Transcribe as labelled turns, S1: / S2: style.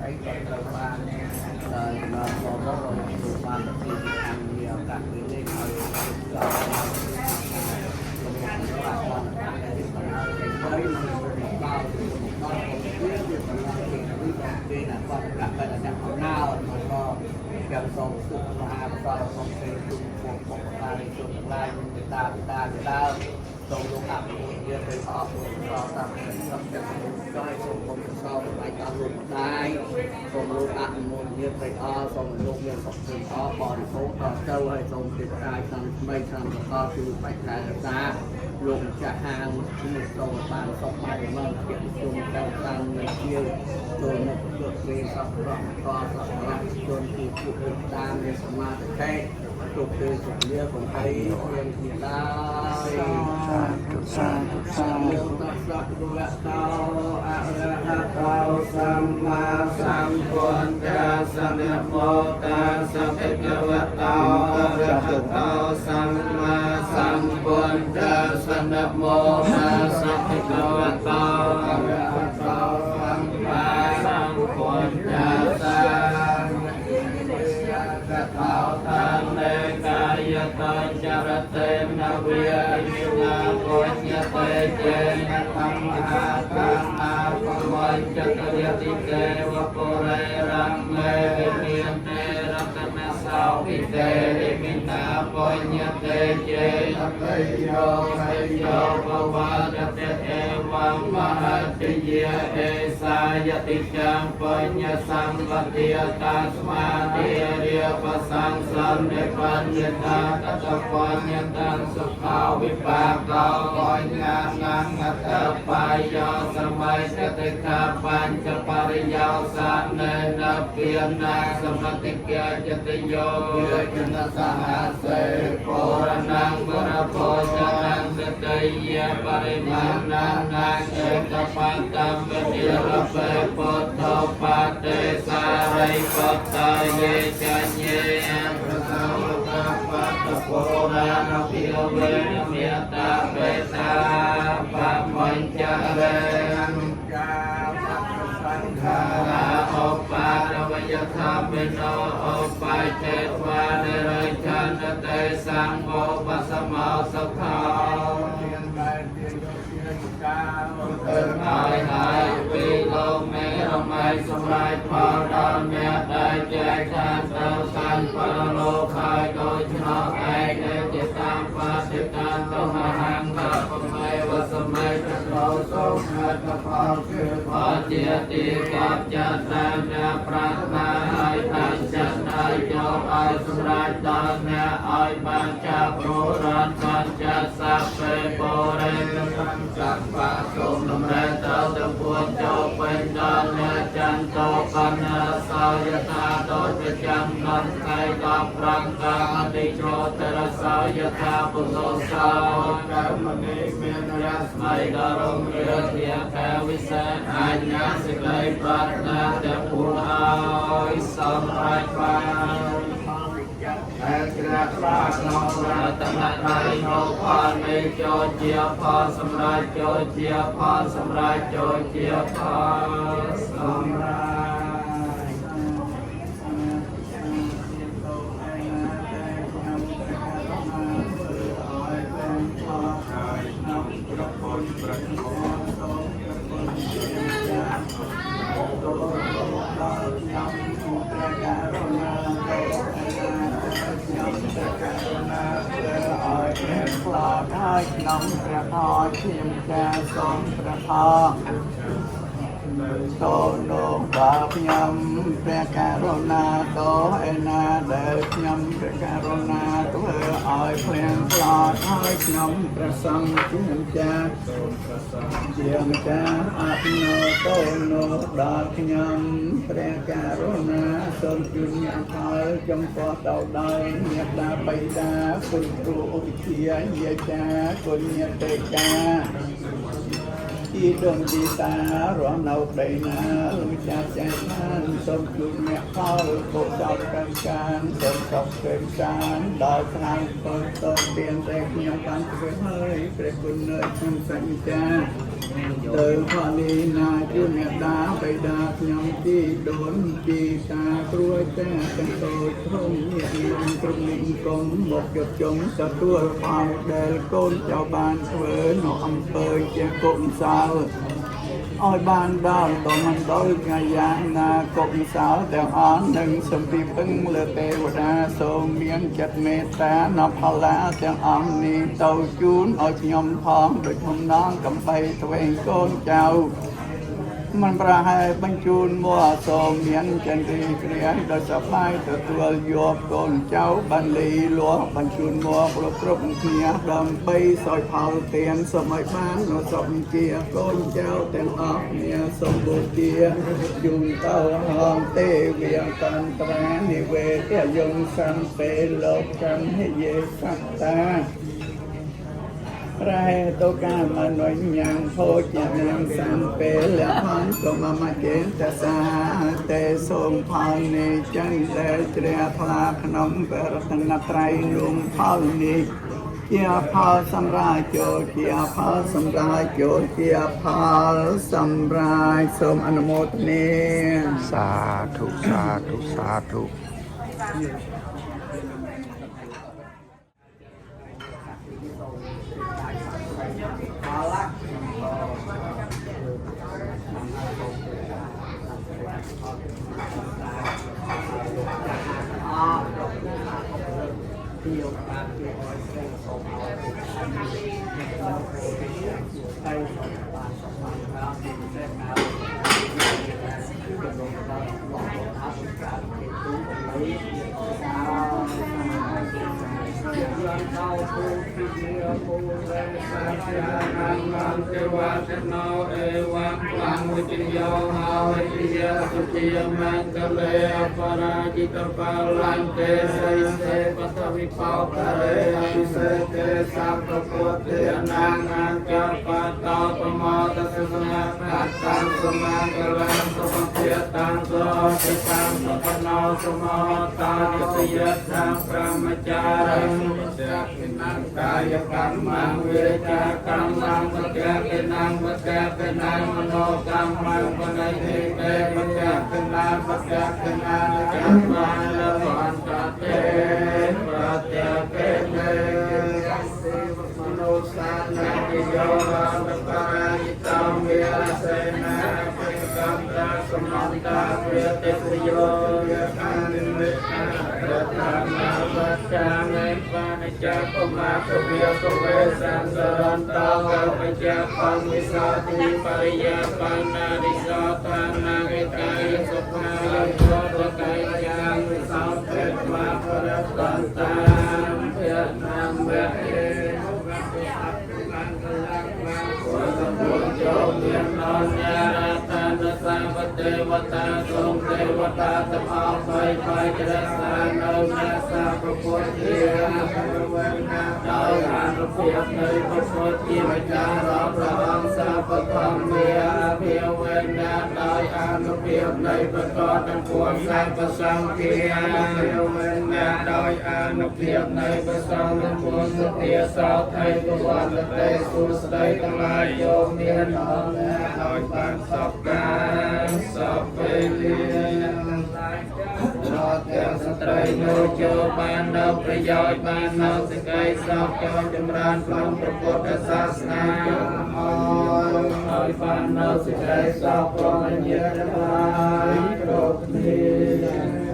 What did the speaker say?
S1: អីក៏ត្រូវបានដល់ចំណងបងមកទទួលបានទីខាងមានឱកាសពេលនេះឲ្យដល់ខ្ញុំបាទបានហើយនឹងដល់ដល់វាវាបណ្ដាទីនេះពេលណាគាត់ដាក់តែអ្នកអំណោយក៏ខ្ញុំសូមសុខមហាកុសលសូមទេជូនពួកបុព្វការីជនទាំងឡាយមានមេត្តាបិតាជាដើមសូមលោកអភិវឌ្ឍទៅអរគុណដល់តាមសុខចិត្តចង់ឲ្យសូមគុំកុសលបាយដល់លោកម្ដាយសូមលោកអនុមោទនាទៅអរសូមលោកមានសុខភាពអរបរិភោគដល់ទៅហើយសូមទេតាឆ្នាំថ្មីឆ្នាំសកលជួយបាច់ថែរក្សាលោកម្ចាស់ហាងឈ្មោះសូមបានសុខបាយមកជាជុំទៅតាមនៅជាចូលមកប្រជុំពេលសពរកកសពរជនគឺពួកតាមមានសមាធិទុកទេសុខលាកុំអីរៀនគ្នាឡើយ
S2: សាធុសាធុសាធុ
S1: តស្សៈភវតោអរហតោសម្មាសម្ពុទ្ធស្សៈនមោតាសៈភគវតោអរហតោសម្មាសម្ពុទ្ធស្សៈនមោតាសៈភគវតោអរហតោសម្មាសម្ពុទ្ធស្សៈកថោតាមេកាយតចរតេនវិរិយាបុញ្ញតេចេនធម្មអាកាអាភវញ្ចតយតិទេវពុរេរមេវិមានទេរតនសោពិទេមិណាបុញ្ញតេចេនតេយោហេយោភវតតេអេវំមហតិយេអេសាយតិចាំបញ្ញសម្បតិតាស្មាធិរិយបសង្សនិបញ្ញតាតតបញ្ញតាសុខាវិបាកោបញ្ញនងអតបាយោសម័យកតិកាបញ្ចបរិយោសានេនពានាសមតិកាចតិយោវិជនសហសេពរណងបរពោចនំសតិយបរិមាណនាងេកបន្តំវិរបេពុទ្ធោបតេសារិពុតយេចញ្ញេប្រសោតបតពុរាណភិវេមេតបេតាបមញ្ចរេកាសង្ខារាឧបាទវយធម្មិណោឧបចេត្វានិរិឆន្ទតេសង្ឃោបសមោសុខោទៅហើយហើយពីលោកមេរមៃសម្រាប់ផលដល់អ្នកដែលចែកឋានទៅកាន់បរលោកហើយដោយឆ្នោឯងដែលជាតាមបាតិតានទៅហង្កបមេវសម័យប្រកោសូមហេតុផលគឺផលជាទីកបចាតាមអ្នកប្រាថ្នាហើយតាំងចិត្តហើយចូលឲ្យសម្រេចដល់អ្នកឲ្យបានចាប់ររានបានចាសាពេបរិសัพពៈសូមតម្រេទៅទាំងពួងចូលពេញដល់អ្នកចន្ទោបណ្ណសោយថាដោយប្រចាំដល់ថ្ងៃ15កាអតិចោតរសោយថាពុទ្ធសោកម្មនេះមានរស្មីដល់រងរឿងជាកាវិសេសអញ្ញាសេចក្តីប្រាថ្នាទាំងពួងឲ្យសម្រេចបានតែក្រាក្លាក្នុងរតនត្រ័យនៅផលនៃចូលជាផលសម្រេចចូលជាផលសម្រេចចូលជាផលសម្រេច
S2: ព្រះពុទ្ធព្រះធម៌
S1: ឲ្យព្រះផ្លាតហើយក្នុងព្រះធម៌ខ្ញុំចាសូមព្រះធម៌តោលោកដល់ខ្ញុំព្រះករុណាតោឯណាដែលខ្ញុំព្រះករុណាធ្វើឲ្យភ្លៀងផ្លាតហើយក្នុងព្រះសង្ឃជាម្ចាស់
S2: សូមព្រះសង្ឃ
S1: ជាម្ចាស់អភិនោតោនោដល់ខ្ញុំព្រះករុណាសូមជូនអ្នកផលចំពោះទៅដោយអ្នកតាបិតាគុណគ្រូឧបជាយាចាគុណញាតិកាទីដងទីតារស់នៅដីណាលោកម្ចាស់ចែកឋានសូមជូនអ្នកផលកុសលកម្មការសូមសុខសេសានដល់ថ្ងៃតតទៀនតែខ្ញុំបានធ្វើហើយព្រះគុណនៅខ្ញុំសញ្ញចា ទៅផលនេះណាជូនអ្នកតាបិតាខ្ញុំ ជីដូនជីតាគ្រួចាទាំងតូចធំញាតិមិត្តគ្រប់និគមមកយកជុំទទួលផលដែលកូនចៅបានធ្វើនៅអំពើជាកុសលឲ្យបានដល់ក៏មិនដល់កាយ៉ាងណាកុសលទាំងអស់នឹងសំពីពឹងលើទេវតាសូមមានចិត្តមេត្តាណផលឡាទាំងអស់នេះទៅជូនឲ្យខ្ញុំផងដោយបំណងកំបីទ្វេងកូនចៅមិនប្រហែលបញ្ជូនមកសូមមានចន្ទរីគ្រាដោយសប្បាយទទួលយកកូនចៅបានលីលស់បញ្ជូនមកគ្រប់គ្រប់គ្នាដើម្បីសោយផលទានសូមឲ្យបាននូវសុខជាកូនចៅទាំងអស់គ្នាសូមបូជាជូនទៅហងទេវាកន្តរានិវេទយងសំពេលោកកម្មហិយេសត្តា ប្រហេតុកាមនុញ្ញងភោជនាងសំពេលហន្តមមចេតសាទេសូមផលនេះចឹងដែលជ្រះថ្លាក្នុងបរតនត្រ័យរួមផលនេះជាផលសម្រាប់ចូលជាផលសម្រាប់ចូលជាផលសម្រាប់សូមអនុមោទនា
S3: សាធុសាធុសាធុ
S1: ទេវតណោអេវៈវាងវិជ្ជយោហោវិជ្ជសុជាមង្គលេអបរាជិតបលន្ទេសីសេបតវិបោករេអភិសេទេសពពុទ្ធេអនាងកបតោបមោតសសនាបតាំសមង្គលំសុភេតាំសោតិតាំសពណោសមោតាយតិយតាំព្រមចារឹងសក្ខិនកាយកម្មងវេចាកម្មងវកេកណាងវកេកណាងមโนកម្មងបនិធិតេវកេកណាវកេកណាកម្មលវន្តតេប្រតេកេមេមโนសានតិយោនបរាយតំវិរសេនាបិកម្មតាសមន្តាវេតិសយោយកានិមិត្តរតាមាវកាមេបានិចកមាកវិកវេសੰសរន្តោកបច្ចបង្វិសោតិបរិយាបណ្ណារិសោតានាកកាយសុខាយោតកាយយ៉ាងវិសោទេមាបរតន្តាភៈនំវេចូលមានអញ្ញារតានសាវទេវតាសូមទេវតាទាំងអស់បីបីរក្សានៅអ្នកសាប្រពុតជាវេណាដោយអនុភាពនៃព្រះពុទ្ធជាម្ចាស់រាប់ព្រះអង្គសាពធម្មាភិវេណាដោយអនុភាពនៃព្រះកតទាំងពួងសាពសង្ឃាភិវេណាដោយអនុភាពនៃព្រះសង្ឃទាំងពួងសុធាសោថៃពវន្តទេសុស្ដីទាំងឡាយយោមានអរណាដោយបានសពកាសពវេលារត់ទាំងស្ត្រីនោះចូលបាននៅប្រយោជន៍បាននៅសេចក្តីសុខចូលចម្រើនក្នុងព្រះពុទ្ធសាសនាឲ្យបាននៅសេចក្តីសុខព្រមញាតិទាំងឡាយគ្រប់គ្នា